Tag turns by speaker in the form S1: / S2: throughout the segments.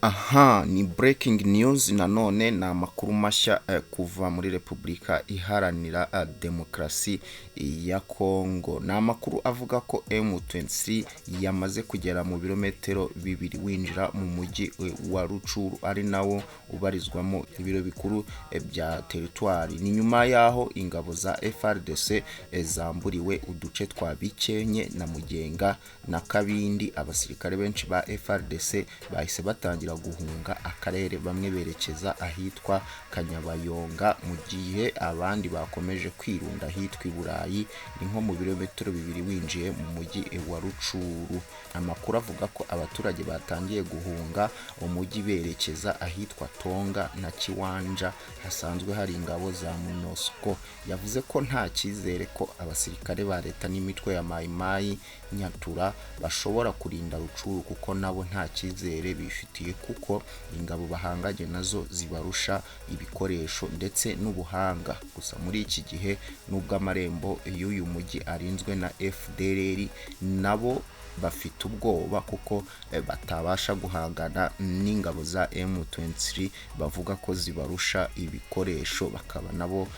S1: Aha ni breaking news, nanone ni amakuru mashya kuva muri Repubulika Iharanira Demokarasi ya Kongo. Ni amakuru avuga ko M23 yamaze kugera mu birometero 2 winjira mu mujyi wa Rutshuru, ari nawo ubarizwamo ibiro bikuru bya teritwari. Ni nyuma y'aho ingabo za FARDC zamburiwe uduce twa Bikenke na Mugenga na Kabindi. Abasirikare benshi ba FARDC bahise batangira guhunga akarere, bamwe berekeza ahitwa Kanyabayonga, mu gihe abandi bakomeje kwirunda ahitwa i Burayi, ni nko mu birometero 2 winjiye mu mujyi wa Rutshuru. Amakuru avuga ko abaturage batangiye guhunga umujyi berekeza ahitwa Tonga na Kiwanja hasanzwe hari ingabo za MONUSCO. Yavuze ko nta cyizere ko abasirikare ba leta n'imitwe ya Mai Mai Nyatura bashobora kurinda Rutshuru, kuko nabo nta cyizere bifitiye, kuko ingabo bahanganye nazo zibarusha ibikoresho ndetse n'ubuhanga. Gusa muri iki gihe, nubwo amarembo y'uyu mujyi arinzwe na FDLR, nabo bafite ubwoba kuko batabasha guhangana n'ingabo za M23 bavuga ko zibarusha ibikoresho, bakaba nabo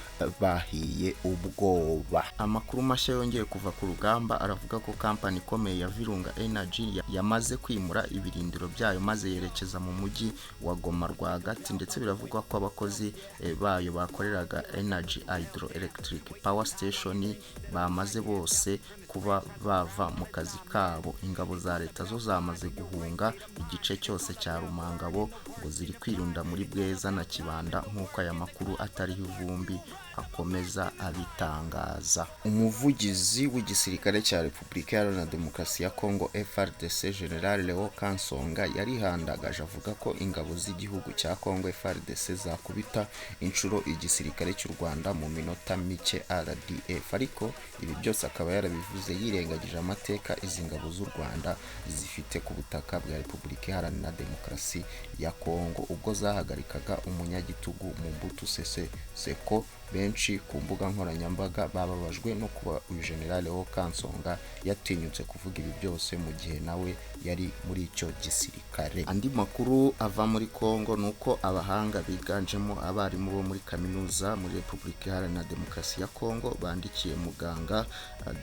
S1: bahiye ubwoba. Amakuru mashya yongeye kuva ku rugamba aravuga ko kampani ikomeye ya Virunga Energy yamaze kwimura ibirindiro byayo maze yerekeza mu mujyi wa Goma rwagati, ndetse biravugwa ko abakozi bayo bakoreraga Energy Hydroelectric Power Station bamaze bose kuba bava mu kazi kabo. Ingabo za leta zo zamaze guhunga igice cyose cya Rumangabo, ngo ziri kwirunda muri Bweza na Kibanda, nk'uko aya makuru atariho ivumbi akomeza abitangaza. Umuvugizi w'igisirikare cya Repubulika Iharanira Demokarasi ya Kongo FARDC, General Leo Kansonga, yarihandagaje avuga ko ingabo z'igihugu cya Kongo FARDC zakubita inshuro igisirikare cy'u Rwanda mu minota mike RDF. Ariko ibi byose akaba yarabivuze yirengagije amateka izi ngabo z'u Rwanda zifite ku butaka bwa Repubulika Iharanira Demokarasi ya Kongo, ubwo zahagarikaga umunyagitugu Mobutu Sese Seko. Benshi ku mbuga nkoranyambaga bababajwe no kuba uyu General Leo Kansonga yatinyutse kuvuga ibi byose mu gihe nawe yari muri icyo gisirikare. Andi makuru ava muri Kongo ni uko abahanga biganjemo abarimu bo muri kaminuza muri Repubulika Iharanira Demokarasi ya Kongo bandikiye muganga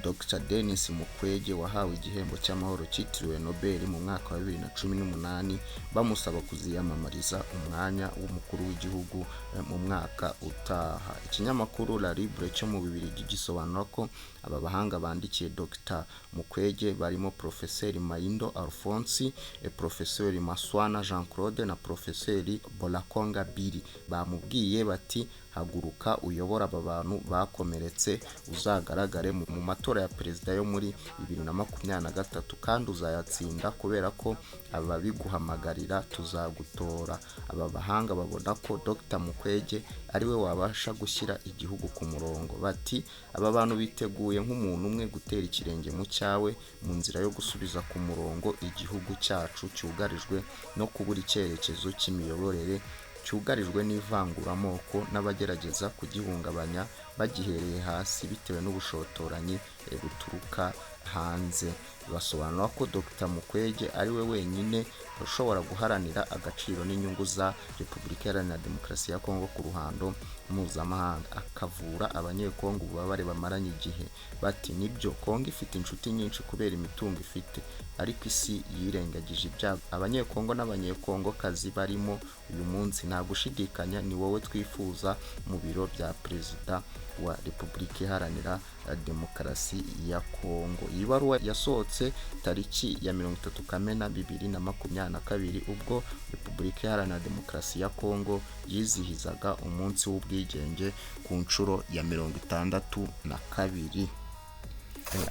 S1: Dr Denis Mukwege wahawe igihembo cy'amahoro cyitiriwe Nobel mu mwaka wa 2018, bamusaba kuziyamamariza umwanya w'umukuru w'igihugu mu mwaka utaha. Ikinyamakuru La Libre cyo mu Bubiligi gisobanura ko aba bahanga bandikiye Dr Mukwege barimo Profeseri Maindo Alphonse, Profeseri Maswana Jean Claude na Profeseri Bolakonga Biri. Bamubwiye bati: "Haguruka uyobora aba bantu bakomeretse, uzagaragare mu matora ya perezida yo muri 2023 kandi uzayatsinda, kubera ko ababiguhamagarira tuzagutora." Aba bahanga babona ko Dr Mukwege ariwe wabasha gushyira igihugu ku murongo. Bati: "Aba bantu biteguye nk'umuntu umwe gutera ikirenge mu cyawe mu nzira yo gusubiza ku murongo igihugu cyacu cyugarijwe no kubura icyerekezo cy'imiyoborere, cyugarijwe n'ivanguramoko n'abagerageza kugihungabanya bagihereye hasi bitewe n'ubushotoranyi buturuka hanze." Basobanura ko Dr Mukwege ari we wenyine ushobora guharanira agaciro n'inyungu za Repubulika Iharanira Demokarasi ya Kongo ku ruhando mpuzamahanga, akavura Abanyekongo ububabare bamaranye igihe. Bati: "Nibyo, Kongo ifite inshuti nyinshi kubera imitungo ifite, ariko isi yirengagije ibyago Abanyekongo n'Abanyekongokazi barimo uyu munsi. Nta gushidikanya, ni wowe twifuza mu biro bya perezida wa Repubulika Iharanira Demokarasi ya Kongo." Iyi baruwa yasohotse tariki ya 30 Kamena 2022, ubwo Repubulika Iharanira Demokarasi ya Kongo yizihizaga umunsi w'ubwigenge ku nshuro ya 62.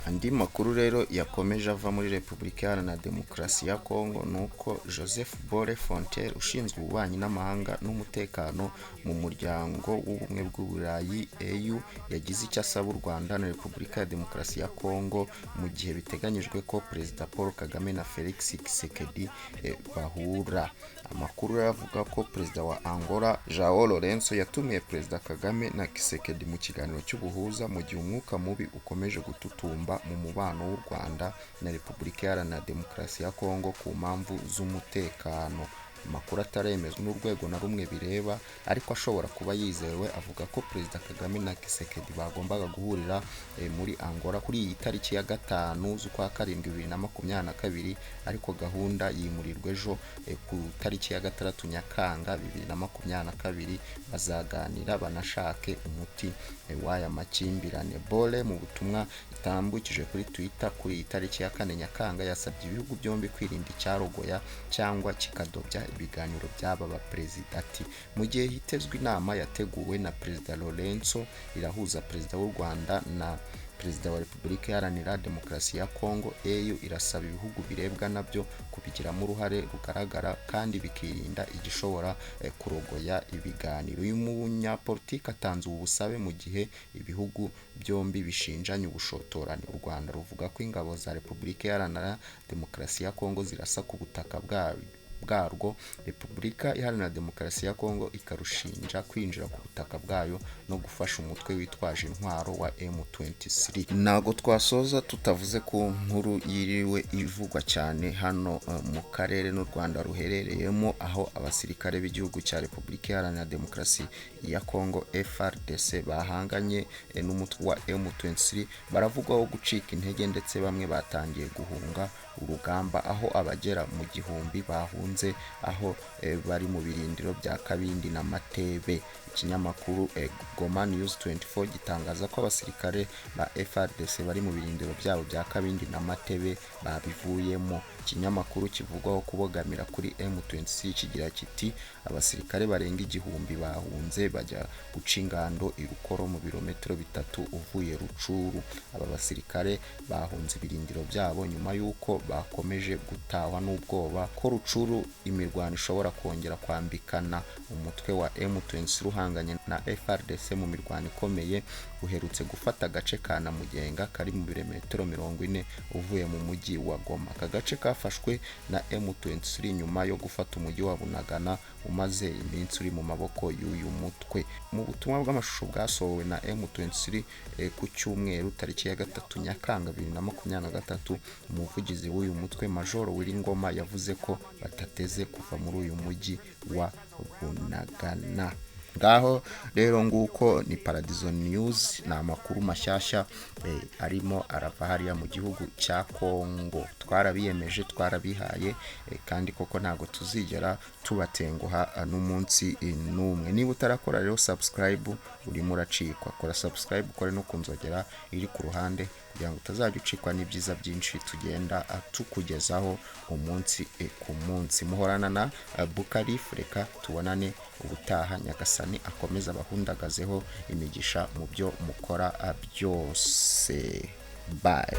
S1: Andi makuru rero yakomeje ava muri Repubulika Iharanira Demokarasi ya Kongo ni uko Joseph Borrell Fontelles, ushinzwe ububanyi n'amahanga n'umutekano mu muryango w'ubumwe bw'Uburayi EU, yagize icyo asaba u Rwanda na Repubulika ya Demokarasi ya Kongo mu gihe biteganyijwe ko Perezida Paul Kagame na Felix Tshisekedi bahura. Amakuru avuga ko Perezida wa Angola João Lourenço yatumiye Perezida Kagame na Tshisekedi mu kiganiro cy'ubuhuza, mu gihe umwuka mubi ukomeje gututumba mu mubano w'u Rwanda na Repubulika Iharanira Demokarasi ya Kongo ku mpamvu z'umutekano. Amakuru ataremezwa n'urwego na rumwe bireba ariko ashobora kuba yizewe avuga ko Perezida Kagame na Tshisekedi bagombaga guhurira muri Angola kuri iyi tariki ya 5 z'ukwa 7 2022, ariko gahunda yimurirwa ejo ku tariki ya 6 Nyakanga 2022. Bazaganira banashake umuti w'aya makimbirane. Bole mu butumwa itambukije kuri Twitter kuri iyi tariki ya 4 Nyakanga yasabye ibihugu byombi kwirinda icyarogoya cyangwa kikadobya ibiganiro by'aba baperezida. Ati mu gihe hitezwe inama yateguwe na Perezida Lorenzo irahuza Perezida w'u Rwanda na Perezida wa Repubulika Iharanira Demokarasi ya Kongo, AU irasaba ibihugu birebwa nabyo kubigiramo uruhare rugaragara kandi bikirinda igishobora kurogoya ibiganiro. Uyu munyapolitiki atanze ubu busabe mu gihe ibihugu byombi bishinjanye ubushotoranyi. U Rwanda ruvuga ko ingabo za Repubulika Iharanira Demokarasi ya Kongo zirasa ku butaka bwarwo, Repubulika Iharanira Demokarasi ya Kongo ikarushinja kwinjira ku butaka bwayo no gufasha umutwe witwaje intwaro wa M23. Ntago twasoza tutavuze ku nkuru yiriwe ivugwa cyane hano mu karere n'u Rwanda ruherereyemo, aho abasirikare b'igihugu cya Repubulika Iharanira Demokarasi ya Kongo FARDC bahanganye n'umutwe wa M23 baravugwaho gucika intege, ndetse bamwe batangiye guhunga urugamba, aho abagera mu 1000 bahunze aho bari mu birindiro bya Kabindi na Matebe. Ikinyamakuru Goma News 24 gitangaza ko abasirikare ba FARDC bari mu birindiro byabo bya Kabindi na Matebe babivuyemo. Ikinyamakuru kivugwaho kubogamira kuri M23 kigira kiti abasirikare barenga 1000 bahunze bajya guca ingando i Rukoro mu birometero 3 uvuye Rucuru. Aba basirikare bahunze ibirindiro byabo nyuma y'uko bakomeje gutahwa n'ubwoba ko Rucuru imirwano ishobora kongera kwambikana. Umutwe wa M23 uhanganye na FARDC mu mirwano ikomeye uherutse gufata agace ka Namugenga kari mu birometero 40 uvuye mu mujyi wa Goma. Aka gace kafashwe na M23 nyuma yo gufata umujyi wa Bunagana umaze iminsi uri mu maboko y'uyu mutwe. Mu butumwa bw'amashusho bwasohowe na M23 ku cyumweru tariki ya 3 Nyakanga 2023, umuvugizi w'uyu mutwe Majoro Willy Ngoma yavuze ko batateze kuva muri uyu mujyi wa Bunagana. Ngaho rero nguko ni Paradizo News, ni amakuru mashyashya arimo arava hariya mu gihugu cya Kongo. Twarabiyemeje, twarabihaye, kandi koko ntabwo tuzigera tubatenguha n'umunsi n'umwe. Niba utarakora rero subscribe urimo uracikwa, kora subscribe ukore no kunzogera iri ku ruhande kugira ngo utazajya ucikwa n'ibyiza byinshi tugenda tukugezaho umunsi ku munsi. Muhorana na Bukarif, reka tubonane ubutaha. Nyagasani akomeza abahundagazeho imigisha mu byo mukora byose. Bye.